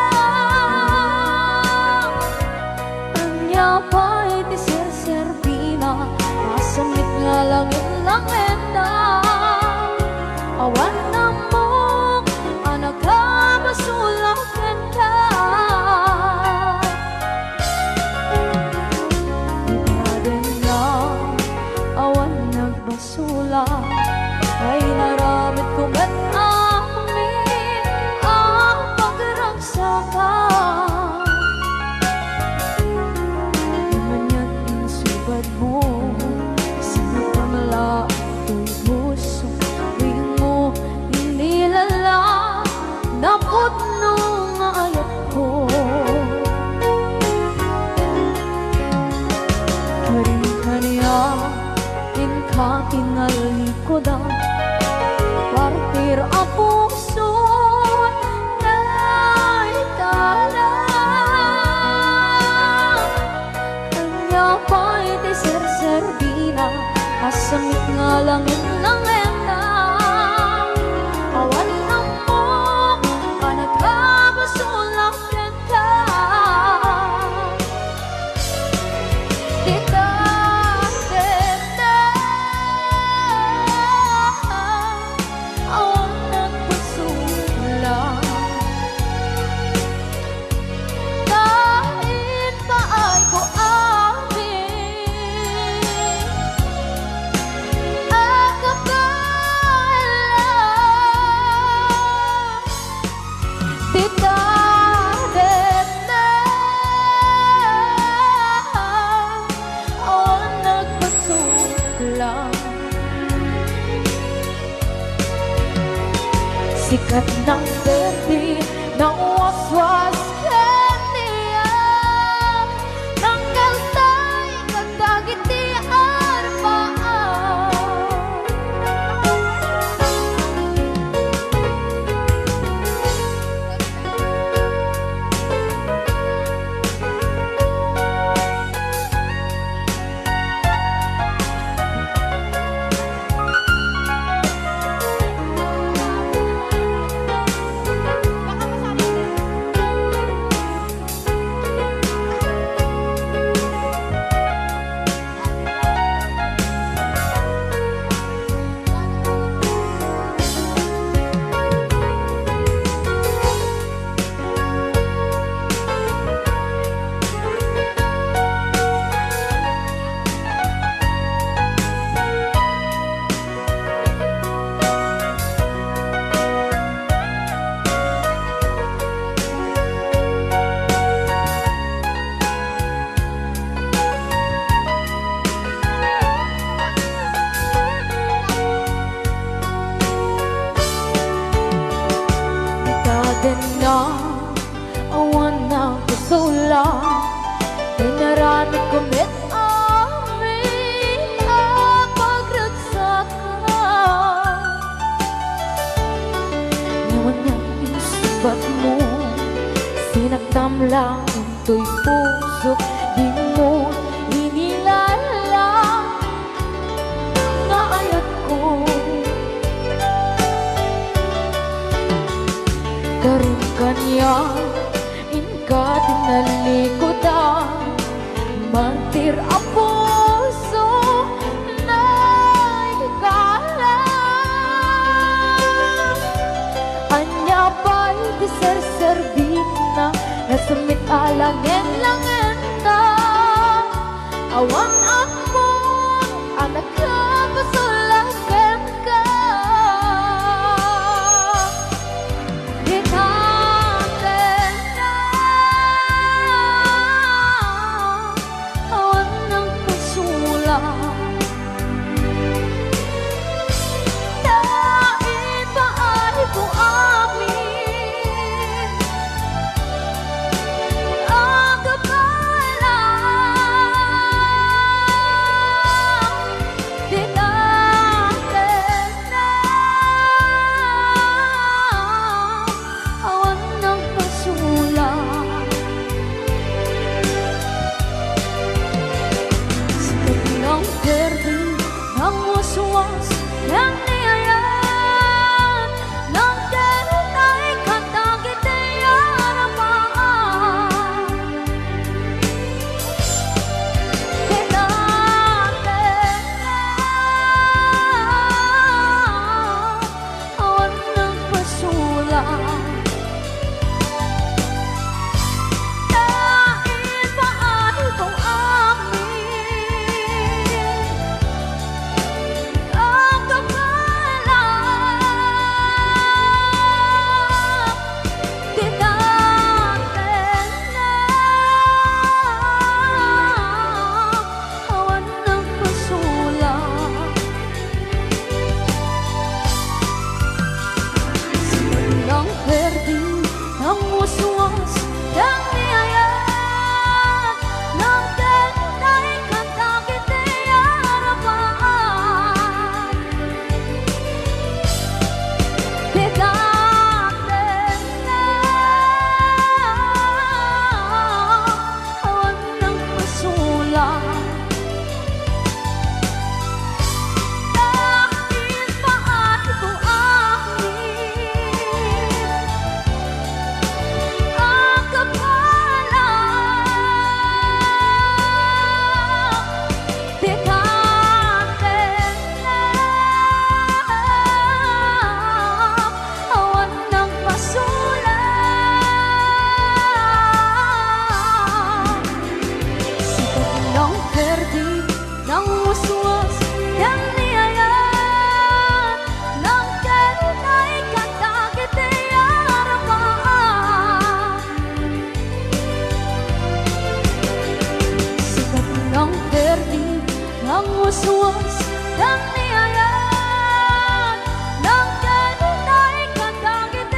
Ania pay ti serserbina, masamit nga langit-langitna? Awan ammok a nakabasolak kenka. Itagan na awan nagbasolak, ay naramidko met amin a pagragsakan. Maniat insubatmo, sinagamla ti puso, dimo inilala. Napudno nga ayatko. Karin kaniak, inka tinalikudan, martir a puso, naikana. Ania pay ti serserbina, masamit nga langit-langitna? Awan ammok a nakabasolak kenka. Itagan na awan nagbasolak. Ta impaayko amin Ket nang perdi, nang waswas ken niya, nang kaltay kadagiti arbaam. Itadenna, awan nagkasula, inaramidko met amin a pagragsakan. Ngem ania insungbatmo, sinaktam lang intoy pusok, dimo inilala nga ayatko. Karon kaniak, inka tinalikudan, martir a puso, naikala. Ania pay ti serserbina, nasemmit a langen-langenta? Awan ammon a nakapasulak kenka. Itatenna, awan nagpasulak. Naipaayko amin a kappala. Itatenna, awan nagpasulak. Sika ti nangperdi, nangwaswas, ken ni ayat, nangkerutay kadagiti arbaam. Itatenna, awan nagpasulak. Naipaayko amin a kappala. Itatenna, awan nagpasulak. Sika ti nangperdi, nangwaswas, ken ni ayat, nangkerutay kadagiti arbaam. Itatenna, awan nagpasulak. Naipaayko amin a kappala. Itatenna, awan nagpasulak. Sika ti nangperdi, nangwaswas, ken ni ayat, nangkerutay kadagiti arbaam. Sika ti nangperdi, nangwaswas, ken ni ayat, nangkerutay kadagiti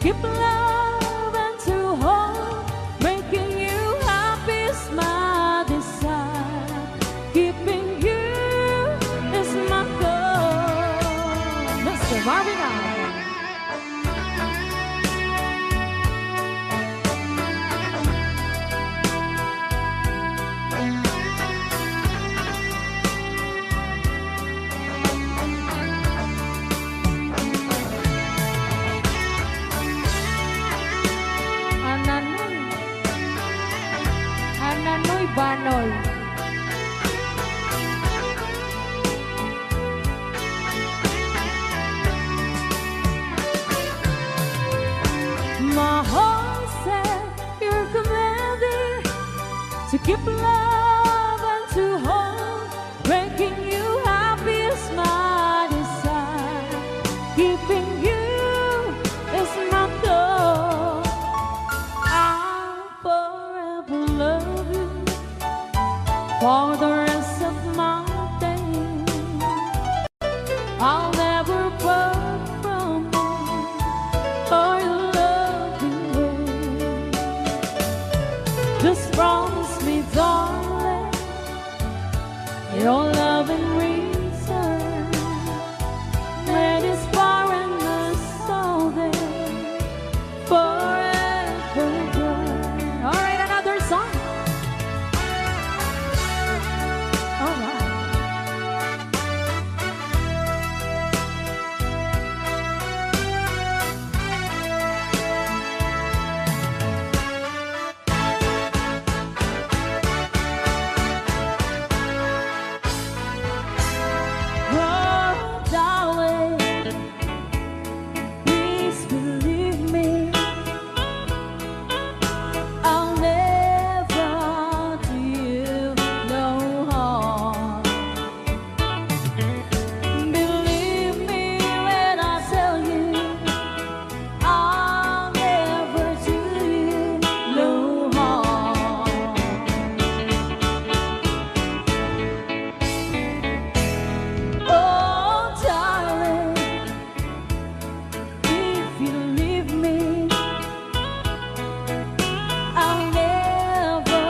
Keep loving to hold, making you happy is my desire. Keeping you is my goal. Mister Marvin Allen. Ananoy. Ananoy Banoy. Mahal said you're commanding to keep love and to hold. Making you happy is my desire. Keeping you is my goal. I'll forever love you for the rest of my days. I'll never part from you or your loving ways. Just promise me, darling, your love in return. May this barrenness all day forever burn. All right, another song. All right. Oh, darling, please believe me. I'll never do you no harm. Believe me when I tell you, I'll never do you no harm. Oh, darling, if you leave me, I'll never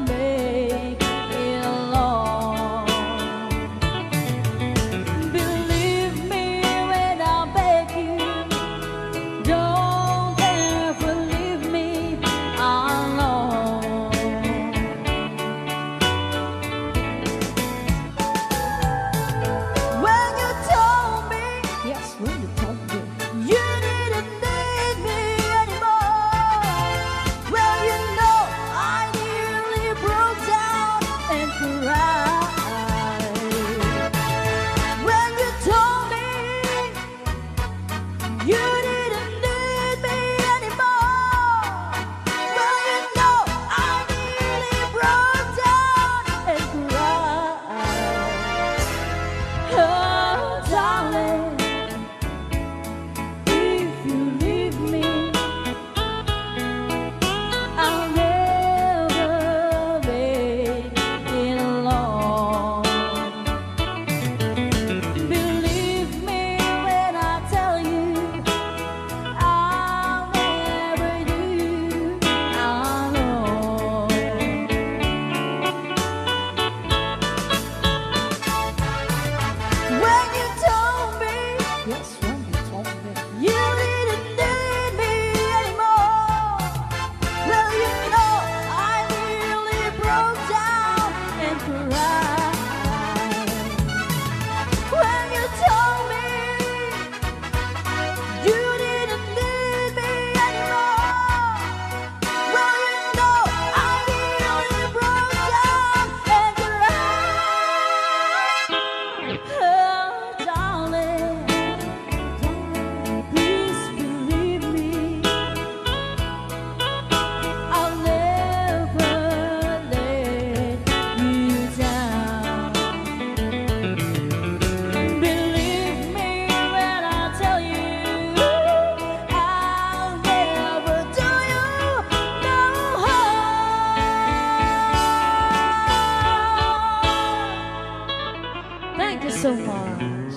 make it alone. Believe me when I beg you, don't ever leave me alone. When you told me, yes, when you told me you didn't need me anymore, well, you know I nearly broke down and cried. When you told me you didn't need me anymore, well, you know I nearly broke down and cried. Oh, darling, if you leave me, I'll never make it alone. Believe me when I tell you, I'll never do you alone. When you told me, yes, when you told me you didn't need me anymore, well, you know I nearly broke down and cried. When you told me you didn't need me anymore, well, you know I nearly broke down and cried. Oh, darling, please believe me. I'll never let you down. Believe me when I tell you, I'll never do you no harm. Thank you so much.